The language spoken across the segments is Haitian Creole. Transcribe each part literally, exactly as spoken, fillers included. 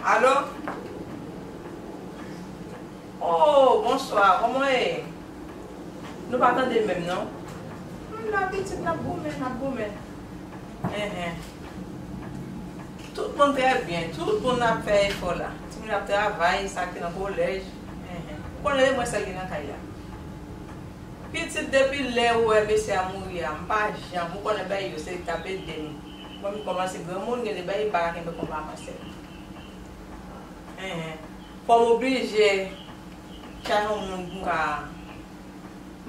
Alo? Oh, bonswa, kòman w ye? Nou pa tande menm, non? M la, pitit, n ap goumen, n ap goumen. Enhen. Tout moun trè byen, tout moun ap fè efò la. Timoun ap travay, sa ki nan kolèj. Enhen. Ou konnen se mwen sèl ki nan kay la. Pitit, depi lè ou wè mesye a mouri a, m pa janm, ou konnen bagay yo, se t ap ede m. Mwen, m kòmanse granmoun, gen de bagay m pa ka kenbe kòm pa panse. Enhen. Fò m oblije chache yon moun pou m ka,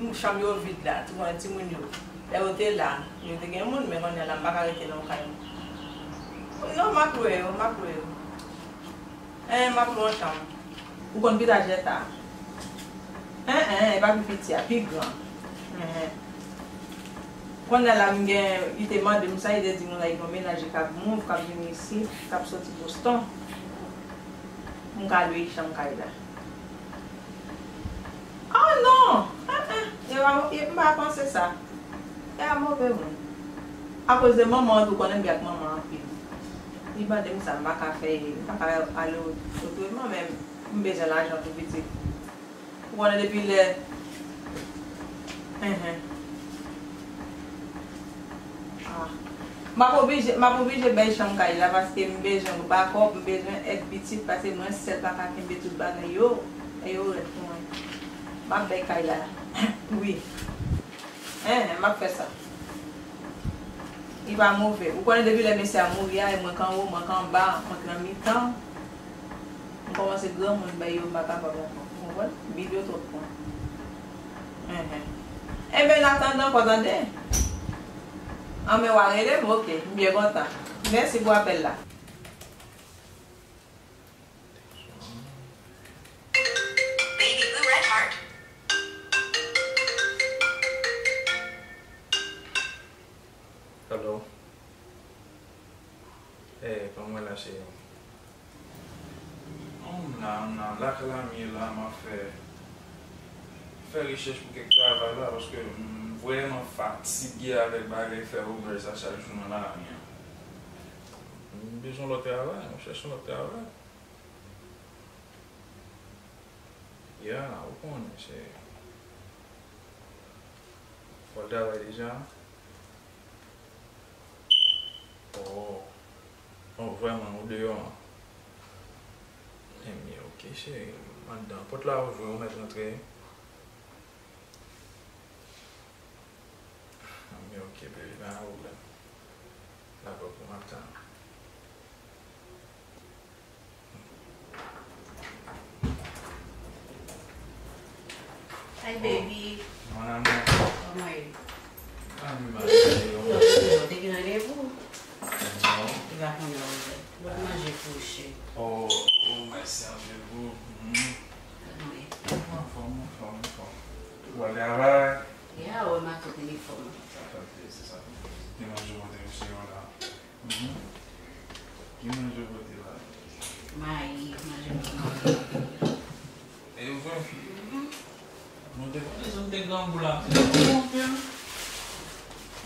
m, chanm yo vid la, ti, timoun yo. Lè yo te la, yo te gen moun, men kounye a la, m pa ka rete nan yon kay. Non, m ap lwe yo, m ap lwe yo. Enhen, m ap lwe yon chanm. Ou konn pita jèta? Enhen, e pa pi piti a, pi gran. Enhen. Kounye a la, m gen, li te mande m sa, li te di m la, li gen yon mennaj li k ap move, k ap vin isit, k ap soti Boston. M ka lwe chanm kay la. Oh non! Enhen, e pa, e m pa panse sa. E a move moun. Akoz de manman an tou, konnen m gen ak manman an anpil. Li mande m sa, m pa ka fè, m pa ka ale otreman, men m bezwen lajan pou pitit. Ou konnen depi lè. Enhen. Ah. M ap oblije, m ap oblije bay chanm kay la paske m bezwen bakòp, m bezwen èd pitit paske mwen sèl pa ka kenbe tout bagay yo. E yo rèd pou mwen. M ap bay kay la. Wi. Enhen, m ap fè sa. Li pa move. Ou konnen depi lè mesye a mouri a, e mwen k anwo, mwen k anba, mwen k nan mitan. M kòmanse granmoun, bagay yo m pa kapab ankò. Ou konprann? Bil yo twòp pran. Enhen. Enben, n atandan ankò, tande. Anben, w a rele m, oke, m byen kontan. Mèsi pou apèl la. Baby blue red heart. Hello. Eh, kòman w la, cheri? Oh, m la, m la, lakay la m ye la, m ap fè, fè rechèch pou kèk travay la, paske m vrèman fatige avèk bagay fè Uber sa chak jou nan lari an. M bezwen lòt travay, m ap chèche yon lòt travay. Ya, ou konnen, se, fò l travay deja. Oh. Oh, vrèman, ou deyò an? Enben, oke, cheri, m anndan. Pòt la ouvri, ou mèt rantre. Enben, oke, baby, pa gen pwoblèm. Dakò, pou m ap tann. Hi, baby. Mon amour. Kòman ye? Ah, m mal. Yo, yo, te gen randevou? Non. Li pa konnen ou vle. Lòt manje kouche. Oh, oh, mèsi anpil pou. Mm. Kòman ye? Anfòm, anfòm, anfòm. Ou al travay? Ya, wè mato telefòn. Sa fè plezi, sa fè plezi. Te manje pote misye yo la. Mhm. Ki manje w pote la? Mayi, manje m. E vre? Mhm. Nou te konn di nou te grangou la. Te konn konprann.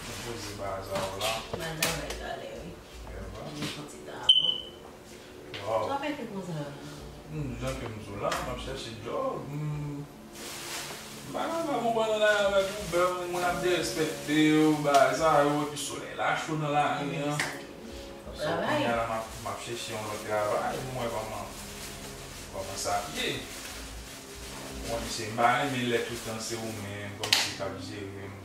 Ou poze baza w la. M al travay talè, wi. E vre? M fon ti tan avan. Waw. Sa fè ke konsa? Hmm, jan ke m di w la, m ap chèche djòb. Hmm. M pa kapab, ou konprann, nan lari avèk Uber, moun ap derespekte w, bagay sa yo, epi solèy la cho nan lari an. So, kounye a la, m ap, m ap chèche yon lòt travay pou m wè kòman, kòman sa ap ye. Ou konn, se, m pa renmen lè toutan se ou menm, kòmsi k ap jere m.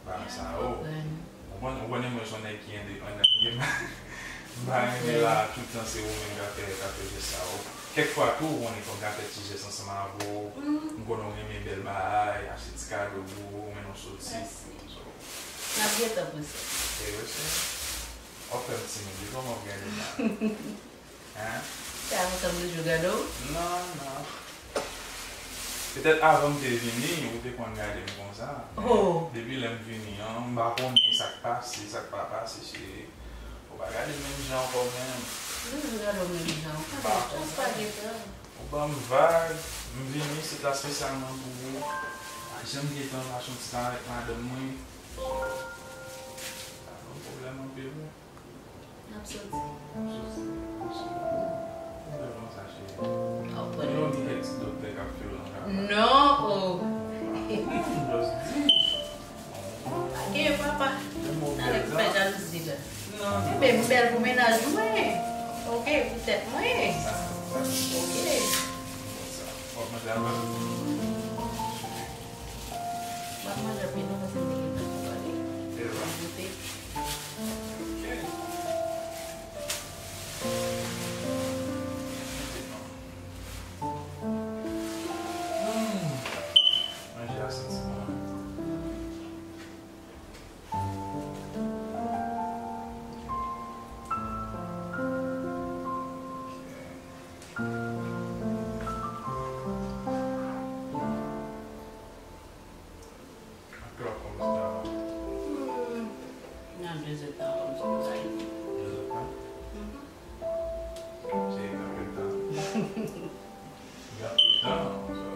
Bagay sa yo. Ou konn, ou konnen mwen se yon nèg ki endepandan m ye. M pa renmen la, toutan se ou menm k ap fè, k ap fè jès sa yo. Kèk fwa tou, ou konnen fò m ka fè ti jès ansanm avè w. M konnen w renmen bèl bagay, achte ti kado pou ou, mennen w soti. Mèsi. So. N ap gentan, prinsès. E wi, cheri. W ap fè m timid, wi, kòman w gade la? Hein? Se avè sa m toujou gade w? Non, non. Petèt avan m te vini, ou te konn gade m konsa. Men depi lè m vini an, m pa konnen sa k pase, sa k pa pase, cheri. Ou pa gade m menm jan ankò menm. M toujou gade w menm jan. M pa konn sa. Ou ban m vag, m vin isit la espesyalman pou ou. Pa janm gentan mache yon ti tan avèk madanm mwen. Sa ban m pwoblèm anpil wi. N ap soti. N ap soti. Mèsi. Ou bèl, Men m bèl pou mennaj mwen. Oke, pou tèt mwen. Oke. W ap manje avè l? M ap manje anpil non, paske m te gen tan pou pale. Eva. Goute. Oke. Hmm. Manje a santi bon. Nan dezèdtan kòmsi pou Ayiti. Dezèdtan? Mhm. Se anpil tan. Gen anpil tan, so.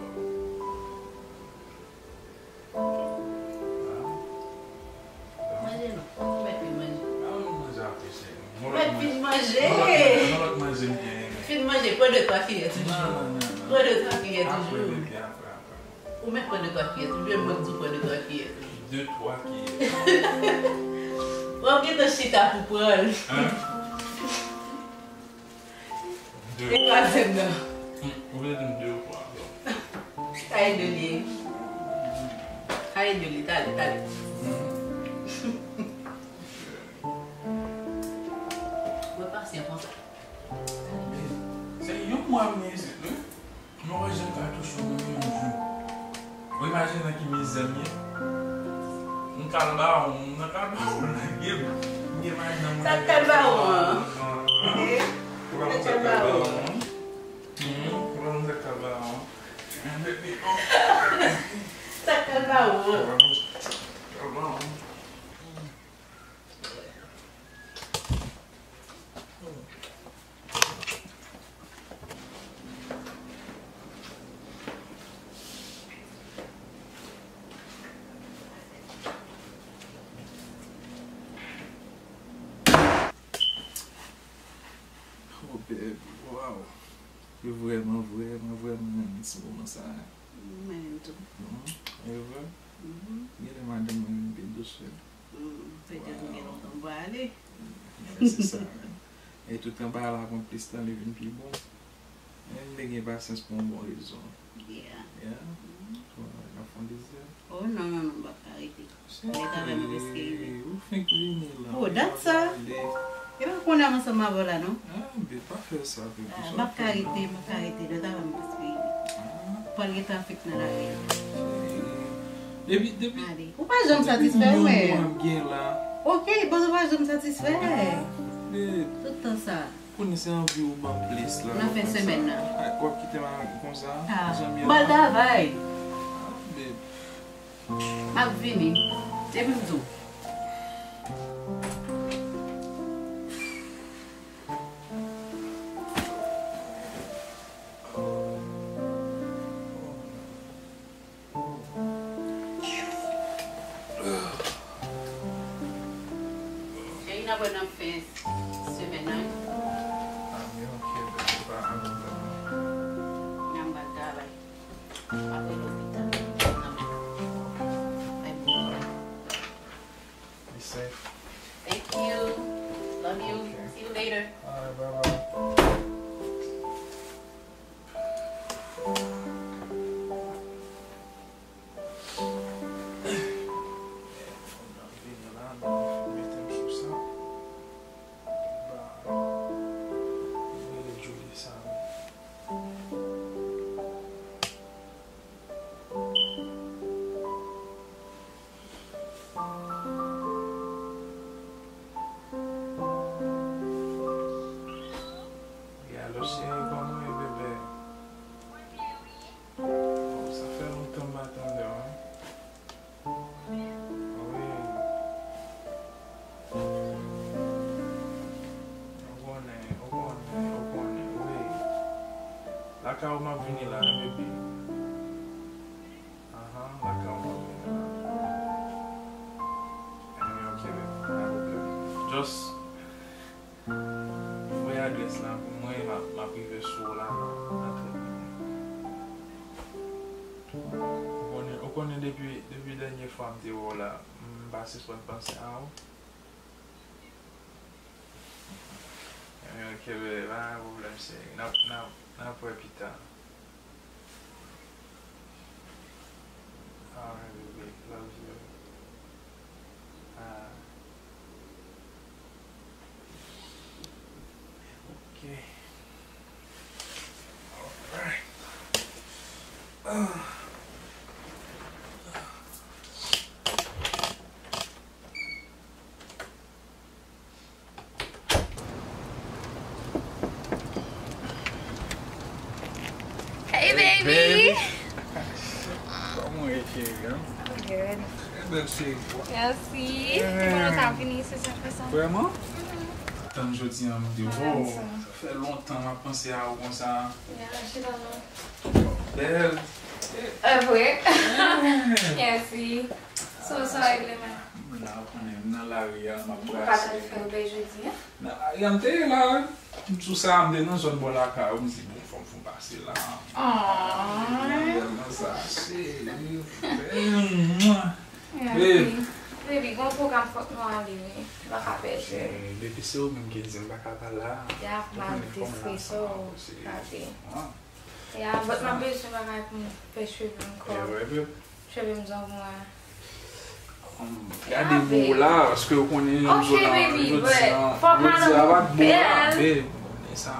Manje non. Ou mèt fin manje. Ah, mwen manje apre, se. Ou mèt fin manje. Yon lòt manje, yon lòt manje m gen. Fin manje, pran de twa kiyè toujou. Non, non, non, non. Pran de twa kiyè toujou. Apre, bebe, apre, apre. Ou mèt pran de twa kiyè toujou, e mwen m di w pran de twa kiyè toujou. De twa kiyè. W ap gentan chita pou pran l. Hein? De. E twazyèm nan. Hmm, ou vle di m de ou twa, bon. Kaye de li. Kaye de li, tale, tale. Hmm. Mwen pasyan konsa. Se yon mwa m ye isit, wi. Mwen wè jan m ka touche w menm yon jou. Ou imajine nan ki mizè m ye? M kal bawon, m nan kal bawon lage m. M gen madanm mwen. Sa k kal bawon an? Ou pa konn sa k kal bawon an? Hmm, ou pa konn sa k kal bawon an? Sa k kal bawon an? Ou pa konn sa k kal bawon an? Oh, babe, wow. Yo vrèman, vrèman, vrèman renmen ti moman sa a. Mwen menm tou. Mhm. E vre? Mhm. Genlè madanm mwen vin pi dous, wi. Hmm, petèt ou gen lontan ou pa ale. Genlè se sa, wi. E tout tan bagay la pran plis tan, li vin pi bon. Men m te gen pasyans pou yon bon rezon. Yeah. Yeah? Mhm. Bon, n ap fè yon dezyèm. Oh, non, non, non, m p ap ka rete. Lè travay mwen prèske rive. Ou fenk vini la. Oh, dat sa? E pa konnen m ansanm avè w la, non? Ah, babe, pa fè sa, babe. Ah, m p ap ka rete, m p ap ka rete. Lè travay mwen prèske rive. Ah. Pral gen trafik nan lari a. Depi, depi, ale. Ou pa janm satisfè, wi, men. Depi yon mwa m gen la. Oke, bon, ou pa janm satisfè. Ah, babe. Tout tan sa. Kounye se anvi ou ban m plis la. Nan fen semèn nan. Ay, w ap kite m konsa, ah, zanmi an. M al travay. Ah, babe. M ap vini. Depi m di w. Cheri, n ap wè nan fen semèn nan, wi. Ah, men oke, babe, se pa anyen, babe. N ap al travay. Apre lopital, n ap bay bon travay. Be safe. Thank you. Love you. Okay. See you later. All right, bye bye. Fò m nan vini la, m mete m sou sa. Ba, m rele Julie sa, wi. Wi, alo, cheri, kòman w ye, bebe? Oh, sa fè lontan m pa tande w, wi. Wi. Ou konnen, ou konnen, ou konnen, wi. Lakay ou m ap vini la, wi, baby. Ahan, lakay ou m ap vini la. Anyway, ok, baby, pa gen pwoblèm. Just voye adrès la pou mwen, m ap, m ap rive sou ou la nan, nan trant minit. Ou konnen, ou konnen depi, depi dènye fwa m te wè w la, m pa sispann panse a ou. Pa gen pwoblèm, cheri. N ap, n ap, n ap wè pita. Alright, baby. Love you. Ah. Ok. Alright. Ah. Hey, baby. Kòman w ye, cheri, an? I'm good. Trè bèl cheri, bwa. Mèsi. Mwen kontan w vini, se sa k fè sa. Vrèman? Tann jodi a, m di, wow, sa fè lontan m ap panse a ou konsa. Yeah, chita non. Bèl. E vre? Mèsi. So, sa regle men. M la, ou konnen, m nan lari a, m ap brase. Ou pa t al fè yon bèl jodi a? Nan lari a, m te ye la, wi. M sou sa, m te nan zòn bò lakay ou, m di, bon, fò m fè yon pase la. Aww. Nan sa, cheri, baby. Baby, gon pwogram fòk nou ale, wi. Nou pa ka pèdi. Cheri, depi se ou menm ki di m pa ka pa la. Ya, m ap destrese w, gade. Ya, but m ap bezwen bagay pou m fè cheve m kòb. Cheve m jan pou mwen. Gade mo la, paske ou konnen jodi a, jodi a, jodi a pa t bon la, babe. Konnen sa,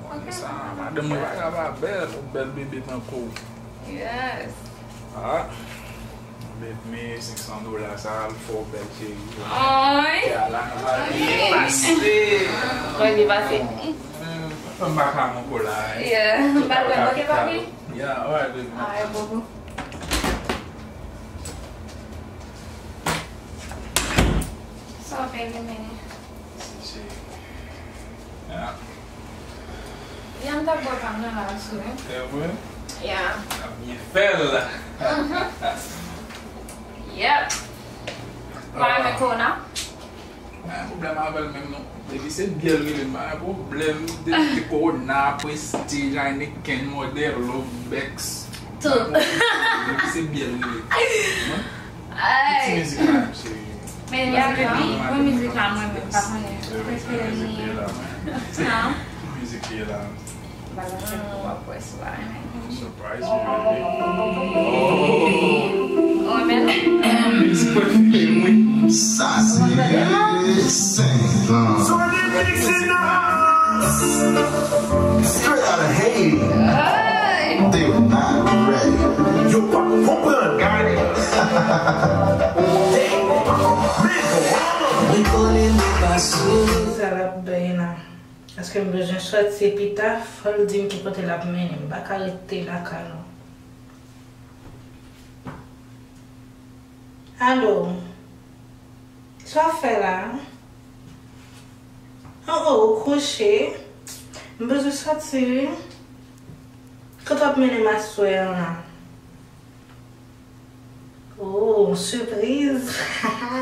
konnen sa. Madanm mwen pa ka pa bèl, yon bèl bebe tankou w. Yes. Ah. Babe, men senk san dola sa, al fè w bèl cheri. Ay. Ya, la, nou va byen pase. Mwen byen pase. Mwen pa ka ankò la, hein. Yeah. Ou pa kwè, ok, papi? Yeah, alright, baby. Alright, bobo. So, baby, man. Si, si. Yeah. Yeah, m t ap bwè pa m nan la, sou. E vre? Yeah. Ap byen fè l. Yep. Pa renmen kowona? Mwen gen pwoblèm avè l menm non. Depi se byè l rele m, pa gen pwoblèm. Depi se kowona, Prestige, Heineken, Modelo, Beck's. Tout. Depi se byè l rele m. Ay. Ti mizik la, m se. Men ya, baby, bon mizik la, mwen menm, pa konnen. Prefere m li. Hein? Mizik li la. Bagay se pou w ap wè si w pa renmen. Surprise me, baby. Oh. Oh, men. Mizik prefere m, wi. Sa se senk an. Straight out of Haiti. Hey. They were not ready. Yo pa konprann. Gade. Damn. Men drama. Mwen konnen nou pa sou. Sa l ap bay la. Paske m bezwen sòti pita, fò l di m ki kote l ap mennen m. M pa ka rete lakay non. Alo? Sa w ap fè la? Oh, oh, ou kouche? M bezwen sòti wi. Kote w ap mennen m aswè an la? Oh, sipriz.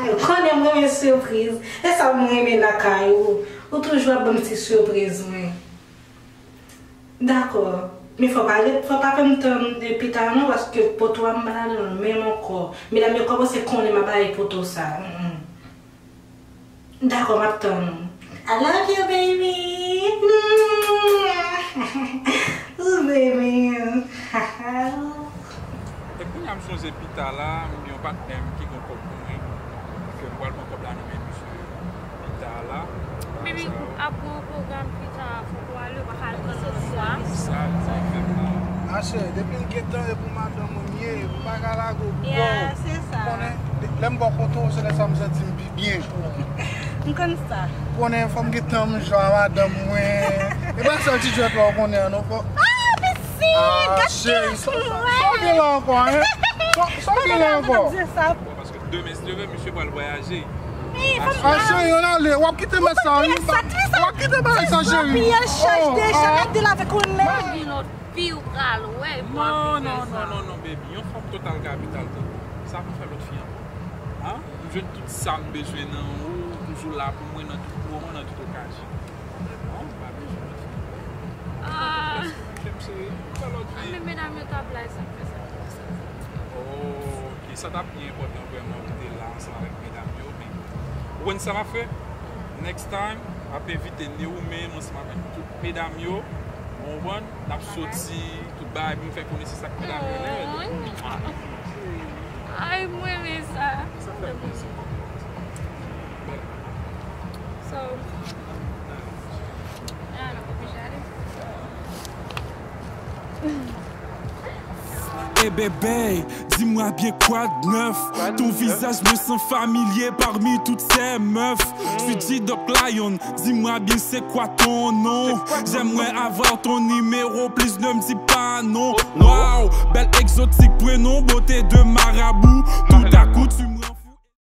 Ou konnen m renmen sipriz. E sa m renmen lakay ou. Ou toujou ap ban m ti sipriz, mwen. Dakò. Men fò pa ret, fò pa fè m tann pita non, paske poto a m pa ladan l menm ankò. Medam yo kòmanse konnen m ap bay poto sa. Mm, mm. Dakò, m ap tann ou. I love you, baby. Ooh, baby. E kounye a m sonje pita la, m gen yon patnè m ki gen yon kòb pou mwen. Ke m pral pran kòb la nan men misye pita la. Baby, ap gen yon pwogram pita, fòk ou ale, ou pa ka al pran lòt fwa. Sa, sa fè m la. Mache, depi l gentan e pou madanm ou m ye, m pa ka lage w pou kò w. Yeah, se sa. Konnen, de- lè m bò kote w, se lè sa m santi m pi byen. M konn sa. Konnen fò m gen tan m jwe a madanm mwen. E pa sèl ti jwèt la w konnen an non, fò. Ah, mesi! Ah, gade cheri, sa, sa, sa w gen la ankò, hein? Sa, sa w gen la ankò? Bon, paske demen, si Dye vle, misye pral vwayaje. Ah, cheri, ann ale, w ap kite mès sa, wi. W ap kite bagay sa, cheri. Oh, ah. Fi ou pral wè, non, non, non, non, non, baby. Yon fanm total kapital tankou sa pou fè lòt fi anpil. Hein? M jwenn tout sa m bezwen nan ou, ou toujou la pou mwen nan tout moman, nan tout okazyon. Non, m pa bezwen lòt fi. Ah. Kè m cheri, m pa lòt fi. Ah, men medam yo t ap la, sa k fè sa, sa k fè sa. Oh, ok, sa t ap pi enpòtan vrèman pou te la ansanm avèk medam yo, men ou konn sa m ap fè? Next time, M ap envite Neoumen ansanm avèk tout medam yo. Ou konprann? N ap soti, tout bagay, pou nou fè konesans ak medam yo nèt. Ay, mwen renmen sa. Sa fè plezi. So, ah, nou pa oblije ale. Hey bébé, dis-moi bien quoi de neuf. Ton visage me semble familier parmi toutes ces meufs. Suis G-Doc Lion, dis-moi bien c'est quoi ton nom. J'aimerais avoir ton numéro, please ne me dis pas non. Wow, belle exotique, prénom, beauté de marabout. Tout à coup tu me